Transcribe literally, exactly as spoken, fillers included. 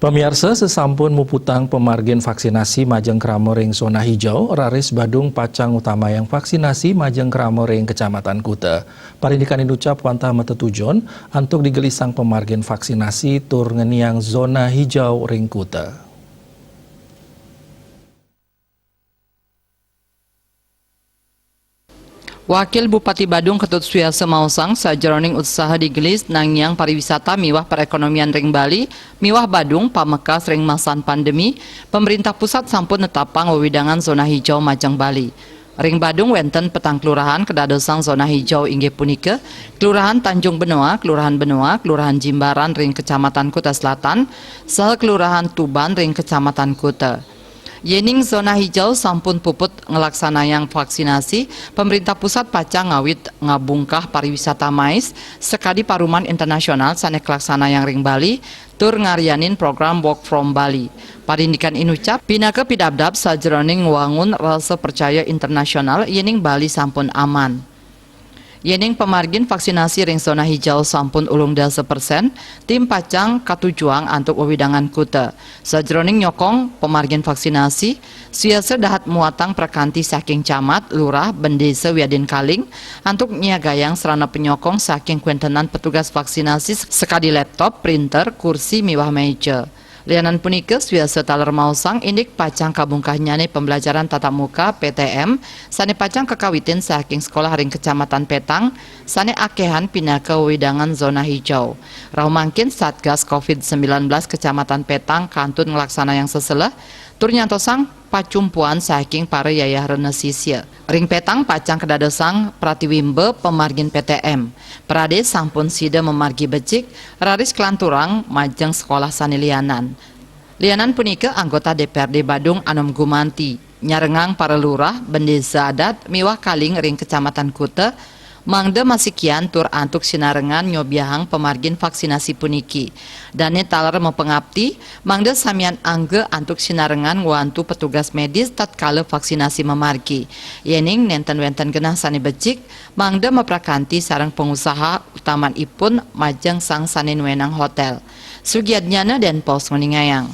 Pamiarsa, sasampun muputang pamargin vaksinasi majeng krama ring zona hijau, raris Badung pacang ngutamayang vaksinasi majeng krama ring Kecamatan Kuta. Parindikan inucap wantah matetujon antuk digelisang pamargin vaksinasi tur ngeniang zona hijau ring Kuta. Wakil Bupati Badung Ketut Suyasa maosang, sajeroning usaha digelis nangiang pariwisata miwah perekonomian ring Bali miwah Badung pamekas ring masan pandemi, pemerintah pusat sampun netapang wewidangan zona hijau majeng Bali. Ring Badung wenten petang kelurahan kadadosang zona hijau, inggih punika Kelurahan Tanjung Benoa, Kelurahan Benoa, Kelurahan Jimbaran ring Kecamatan Kuta Selatan, saha Kelurahan Tuban ring Kecamatan Kuta. Yening zona hijau sampun puput nglaksanayang vaksinasi, pemerintah pusat pacang ngawit ngabungkah pariwisata mais sakadi paruman internasional sane kalaksanayang ring Bali, tur ngaryanin program Work from Bali. Parindikan inucap, pinaka pidabdab sajeroning ngwangun rasa percaya internasional yening Bali sampun aman. Yening pamargin vaksinasi ring zona hijau sampun ulung dasa persen, tim pacang katujuang antuk wewidangan kuta. Sajeroning nyokong pamargin vaksinasi, Suyasa dahat muatang prakanti saking camat, lurah, bendesa wiadin kaling antuk nyiagayang sarana panyokong saking kwentenan petugas vaksinasi sakadi laptop, printer, kursi miwah meja. Lianan punika, Suyasa taler maosang indik pacang kabungkahnyane pembelajaran tatap muka, P T M, sane pacang kakawitin saking sekolah ring Kecamatan Petang, sane akehan pinaka wewidangan zona hijau. Rauh mangkin, Satgas covid sembilan belas Kecamatan Petang kantun nglaksanayang seseleh tur nyantosang pacumpuan saking para yayahrana sisya. Ring Petang pacang kadadosang pratiwimba pamargin P T M. Prade sampun sida mamargi becik, raris kalanturang majeng sekolah sane lianan. Lianan punika, anggota D P R D Badung Anom Gumanti nyarengang para lurah, bendesa adat, miwah kaling ring Kecamatan Kuta, mangda masikian tur antuk sinarengan nyobiahang pamargin vaksinasi puniki. Dane taler mapangapti, mangda samian angga antuk sinarengan ngwantu petugas medis tatkala vaksinasi mamargi. Yening nenten wenten genah sane becik, mangda maprakanti sareng pangusaha, utamanipun majeng sang sane nuenang hotel. Sugiadnyana, Den Pos, nguningayang.